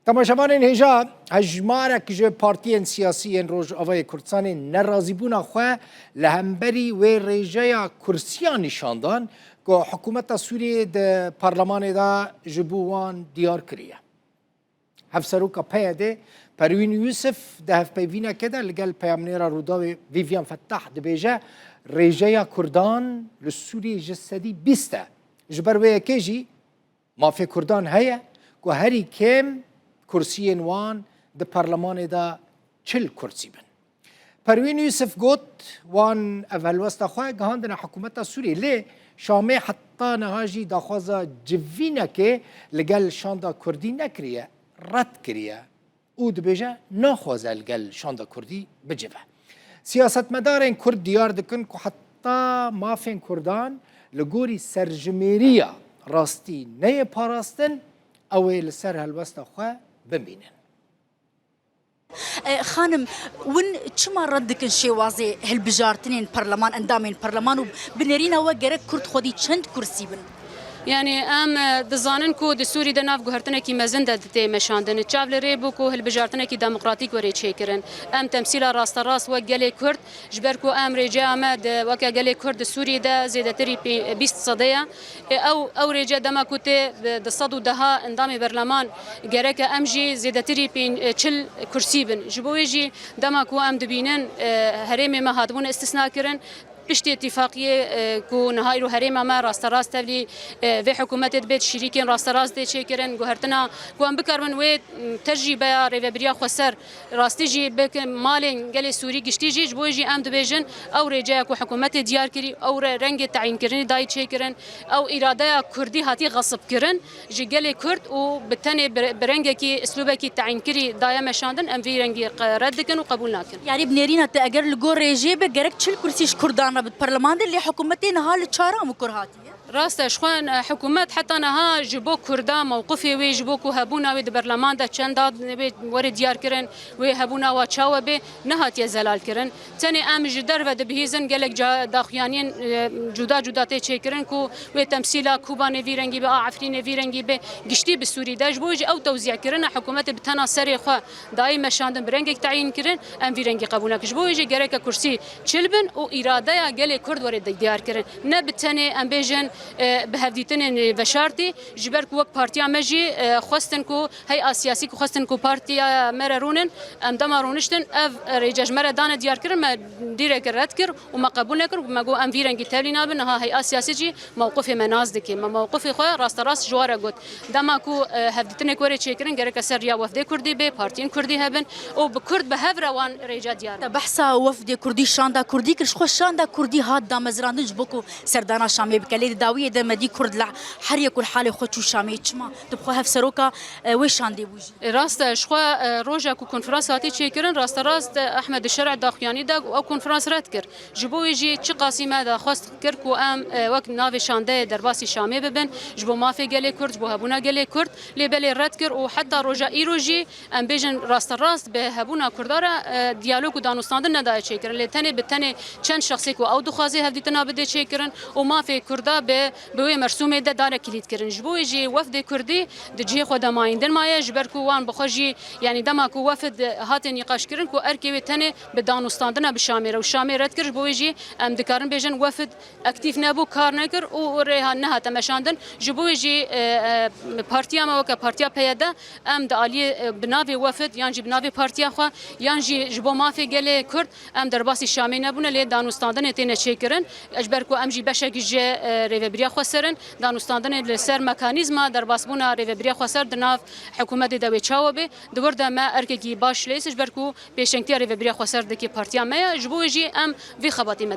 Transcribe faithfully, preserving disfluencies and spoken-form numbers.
Temaşevanên hêja, hejmarek ji partiyên siyasî yên Rojavayê Kurdistanê nerazîbûna xwe li hemberî wê rêjeya kursiya nîşan dan ku hikûmeta Sûriyê di parlemanê de ji bo wan diyar kiriye. Hevseroka P Y D'ê Perwîn Yûsif di hevpeyvînekê de li gel peyamnêra Rûdawê Vîvyan Fettah dibêje, rêjeya Kurdan li Sûriyê ji sedî bîst e. Ji ber wê yekê jî mafê Kurdan heye ku herî kêm kursiyên wan di parlemanê de çil kursî bin. Perwîn Yûsif got, wan ev helwesta xwe gihandine hikûmeta Sûriyê, lê Şamê heta niha jî daxwaza civînekê li gel şanda Kurdî nekiriye, red kiriye û dibêje naxwaze li gel şanda Kurdî bicive. Siyasetmedarên Kurd diyar dikin ku heta mafên Kurdan li gorî serjimêriya rastî neyê parastin, ew ê li ser helwesta xwe bimînin. E, xanim, win çima red dikin şêwazê hilbijartinên parleman, endamên parleman û bi nêrîna we gerek Kurd xwedî çend kursî bin? Yanî em, e, dizanin ku di Sûrî de nav guhertinekî mezin de tê meşandin. Çav li rê bû ku hilbijartinekî demokratîk were çêkirin. Em temsîla rasterast wek gelê Kurd, ji ber ku em rêceya me di, weke gelê Kurd di Sûrî de zêdetirî pê-, bîst sedê ye. E, ew, ew rêce dema ku tê, e, di sed û deha endamê berleman, gereke em jî zêdetirî pên-, e, çil kursî bin. Ji bo wê jî dema ku em dibînin, e, herêmê me hatibûne îstisna kirin, piştî îtîfaqiyê, e, ku niha îro herêma me rasterast tevlî, e, vê hikûmetê dibe, şîrîkên rasterast dê çêkirin, guhertina ku em bikaribin wê, m, tecrîbeya rêvebiriya xweser rastî jî bikin malên gelê Sûrî giştî jî, ji bo wê jî em dibêjin ew rêceya ku hikûmetê diyar kirî, ew re-, rengê teyînkirinî dayî çêkirin, ew îradeya Kurdî hatî xesibkirin ji gelê Kurd û bi tenê bi, bi rengekî, îslûbekî teyînkirî daye meşandin, em vî rengî qe-, red dikin û qebûl nakin. Yanî bi nêrîna te eger li gor rêjê be, gerek çil kursî ji Kurdan re bi parleman de, lê hikûmetê niha li çaran û kur hatiye? Rast e, ji xwe, e, hikûmet heta niha ji bo Kurda mewqifê wê, ji bo ku hebûna wê di berleman de çenda wê were diyar kirin, wê hebûna wa çawa bê, nehatiye zelal kirin. Tenê em ji derve dibihîzin, gelek ca-, daxuyaniyên, e, cuda cuda tê çêkirin ku wê temsîla Kobanê vî rengî be, a Efrînê vî rengî be, giştî bi Sûrî de. Ji bo jî ew tewzîekirina hikûmetê bi tena serê xwe dayî meşandin, bi rengek teyîn kirin, em vî rengî qebûl nakin. Ji bo wê jî gereke kursî çil bin û îradeya gelê Kurd were di-, diyar kirin. Ne bi tenê em bêjin, e, bi hevdîtinên veşartî, ji ber ku wek partiya me jî, e, xwestin ku hey'a siyasî ku xwestin ku partiya me re rûnin, em dema rûniştin, ev rêce ji me re dane diyar kirin, me dîrek red kir û me qebûl nekir û me got, em vî rengî tevlî nabin, niha hey'a siyasî jî mewqifê me nas dike. Me mewqifê xwe rasterast ji we re got. Dema ku, e, hevdîtinek were çêkirin, gereke ser riya wefdê Kurdî bê, partiyên Kurdî hebin û bi Kurd bi hev re wan rêca diyar. Te behsa wefdê Kurdî, şanda Kurdî kir, ji xwe şanda Kurdî hat damezrandin ji bo ku serdana Şamê bike. Lê di dawiyê de me dî Kurd li her yek û li halê xwe çû Şamê. Çima? Tu bi xwe hevseroka, e, wê şandê bû jî. E, rast e, ji xwe, e, roja ku konferans hatî çêkirin, rasterast, e, Ehmed Şer'a daxuyanî da û ew konferans red kir. Ji bo wê jî çiqasî me daxwest kir ku em, e, wek navê şandeyê derbasî Şamê bibin, ji bo mafê gelê Kurd, ji bo hebûna gelê Kurd, lê belê red kir û heta roja îro jî, em bêjin, rasterast bi hebûna Kurda re, e, diyalog û danûstandin nedaye çêkirin. Lê tenê bi tenê çend şexsê ku ew dixwaze hevdîtina bide çêkirin û mafê Kurda bi, bi wê mersûmê de dane kilît kirin. Ji bo wê jî wefdê Kurdî di cihê xwe de mayîndin maye, ji ber ku wan bi xwe jî, yanî dema ku wefd hate nîqaşkirin ku erkê wê tenê bi danûstandina bi Şamê re û Şamê red kir, ji bo wê jî em dikarin bêjin wefd aktîf nebû, kar nekir û rê ha-, nehate meşandin. Ji bo wê jî, e, e, partiya me weke partiya P Y D, em di aliyê, e, bi navê wefd yan jî bi navê partiya xwe yan jî ji bo mafê gelê Kurd em derbasî Şamê nebûne, lê danûstandinê têne çêkirin. Ji ber ku em jî beşekî ji, e, rêvebiriya xweser in, danûstandinê li ser mekanîzma derbasbûna rêvebiriya xweser di nav hikûmetê de wê çawa bê. Di wir de me erkekî baş lê, ji ber ku pêşengtiya rêvebiriya xweser dike partiya me ye, ji bo wê jî em vî xebatê me